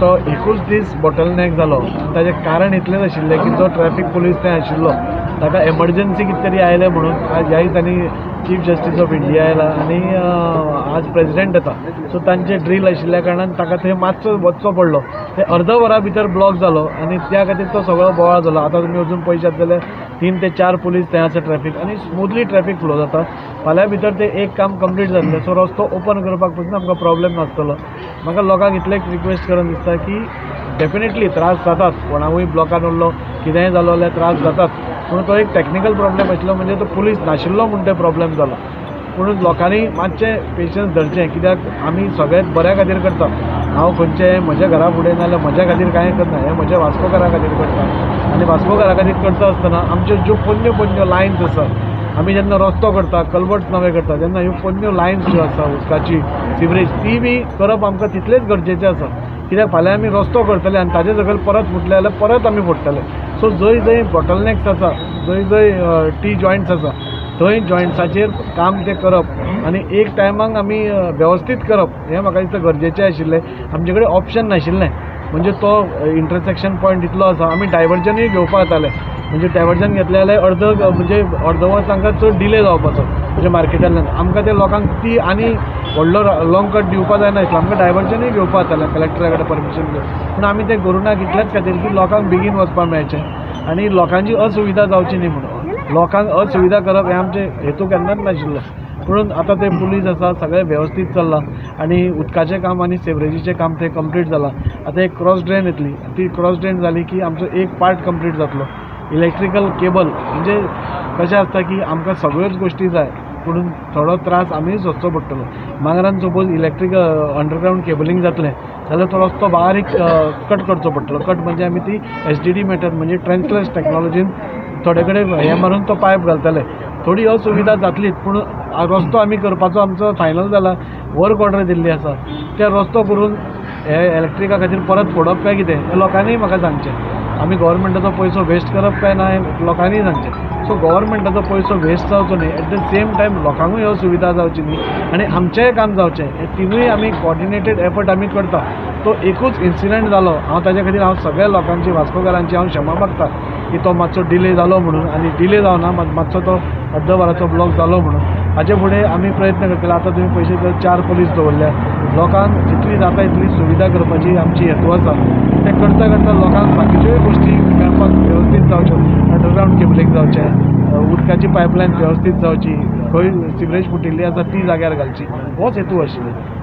तो एकूच दीस बॉटल नॅक जालो. ताजें कारण इतलेंच आशिल्लें की जो ट्रॅफीक पुलीस थंय आशिल्लो ताका एमर्जन्सी कितें तरी आयलें म्हणून आज ह्या दिसांनी चीफ जस्टीस ऑफ इंडिया आयला आनी आज प्रेजिडेंट येता, सो तांचें ड्रील आशिल्ल्या कारणान ताका थंय मातसो वचचो पडलो. ते अर्द वरा भितर ब्लॉक जालो आनी त्या खातीर तो सगळो बोवाळ जालो. आतां तुमी वचून पळयशात जाल्यार 3 ते 4 पुलीस थंय आसा ट्रॅफीक आनी स्मुथली ट्रॅफीक फ्लो जाता. फाल्यां भितर ते एक काम कंप्लीट जातलें, सो रस्तो ओपन करपाक पसून आमकां प्रॉब्लेम नासतलो. म्हाका लोकांक इतलेंच रिक्वेस्ट करून दिसता की डेफिनेटली त्रास जातात, कोणाकूय ब्लॉकान उरलो कितेंय जालो जाल्यार त्रास जातात, पूण तो एक टॅक्निकल प्रॉब्लेम आशिल्लो, म्हणजे तो पुलीस नाशिल्लो म्हूण ते प्रॉब्लेम जालो. पूण लोकांनी मातशें पेशन्स धरचें, कित्याक आमी सगळें बऱ्या खातीर करता. हांव खंयचें म्हज्या घरा फुडें नाजाल्यार म्हज्या खातीर कांय करना, हें म्हज्या वास्कोकारा खातीर करता. आनी वास्कोकारा खातीर करता आसतना आमच्यो ज्यो पोन्न्यो पोन्न्यो लायन्स आसा, आमी जेन्ना रस्तो करता, कलवर्ट्स नवे करता, तेन्ना ह्यो पोन्न्यो लायन्स ज्यो आसा उदकाची, सिवरेज, ती बी करप आमकां तितलेंच गरजेचें आसा. कित्याक फाल्यां आमी रस्तो करतले आनी ताजे सकयल परत फुटले जाल्यार परत आमी फोडटले. सो जंय जंय बॉटलनॅक्स आसा, जंय जंय टी जॉयंट्स आसा, थंय जॉयंट्साचेर काम तें करप आनी एक टायमाक आमी वेवस्थीत करप हें म्हाका दिसता गरजेचें आशिल्लें. आमचे कडेन ऑप्शन नाशिल्लें, म्हणजे तो इंटरसेक्शन पॉयंट इतलो आसा, आमी डायवर्जनूय घेवपाक जातालें, म्हणजे डायवर्जन घेतलें जाल्यार अर्द म्हणजे अर्द वर तांकां चड डिले जावपाचो, म्हणजे मार्केटांतल्यान आमकां ते लोकांक ती आनी व्हडलो लॉंग कट दिवपा जायना आसलो, आमकां डायवर्जनूय घेवपाक जातालें कलेक्टरा कडेन परमिशन घेवन. पूण आमी तें करूं ना कितल्याच खातीर की लोकांक बेगीन वचपाक मेळचें आनी लोकांची असुविधा जावची न्ही म्हणून. लोकांक असुविधा करप हें आमचें हेतू केन्नाच नाशिल्लो. पूण आतां ते पुलीस आसा, सगळें वेवस्थीत चल्लां आनी उदकाचें काम आनी सिवरेजीचें काम थंय कंप्लीट जालां. आतां एक क्रॉस ड्रेन येतली, ती क्रॉस ड्रेन जाली की आमचो एक पार्ट कंप्लीट जातलो. इलेक्ट्रिकल केबल म्हणजे कशें आसता की आमकां सगळ्योच गोश्टी जाय, पूण थोडो त्रास आमी सोंसचो पडटलो. मांगरान सपोज इलेक्ट्रीक अंडरग्रावंड केबलींग जातलें जाल्यार तो रस्तो बारीक कट करचो पडटलो. कट म्हणजे आमी ती एसडीडी मेथड म्हणजे ट्रेंचलेस टॅक्नोलॉजीन थोडे कडेन हें मारून तो पायप घालतले. थोडी असुविधा जातलीच, पूण रस्तो आमी करपाचो आमचो फायनल जाला, वर्क ऑर्डर दिल्ली आसा. ते रस्तो करून हे इलेक्ट्रिका खातीर परत फोडप काय कितें हें लोकांनीय म्हाका सांगचें. आमी गव्हर्मेंटाचो पयसो वेस्ट करप काय ना हें लोकांनीय सांगचें. सो गव्हर्मेंटाचो पयसो वेस्ट जावचो न्ही, एट the same time लोकांकूय असुविधा जावची न्ही आनी आमचेंय काम जावचें, हे तिनूय आमी कॉर्डिनेटेड एफर्ट आमी करता. तो एकूच इन्सिडंट जालो, हांव ताजे खातीर हांव सगळ्या लोकांची, वास्कोकारांची हांव क्षमा मागता की तो मातसो डिले जालो म्हणून, आनी डिले जावना, मातसो तो अर्द वराचो ब्लॉक जालो म्हणून. हाजे फुडें आमी प्रयत्न करतले. आतां तुमी पयशे तर 4 पुलीस दवरल्या, लोकांक जितली जाता तितली सुविधा करपाची आमची हेतू आसा. ते करता करता लोकांक बाकीच्योय गोश्टी मेळपाक वेवस्थीत जावच्यो, अंडरग्रावंड केबलींग जावचें, उदकाची पायपलायन वेवस्थीत जावची, खंय सिवरेज फुटिल्ली आसा ती जाग्यार घालची, होच हेतू आशिल्लो.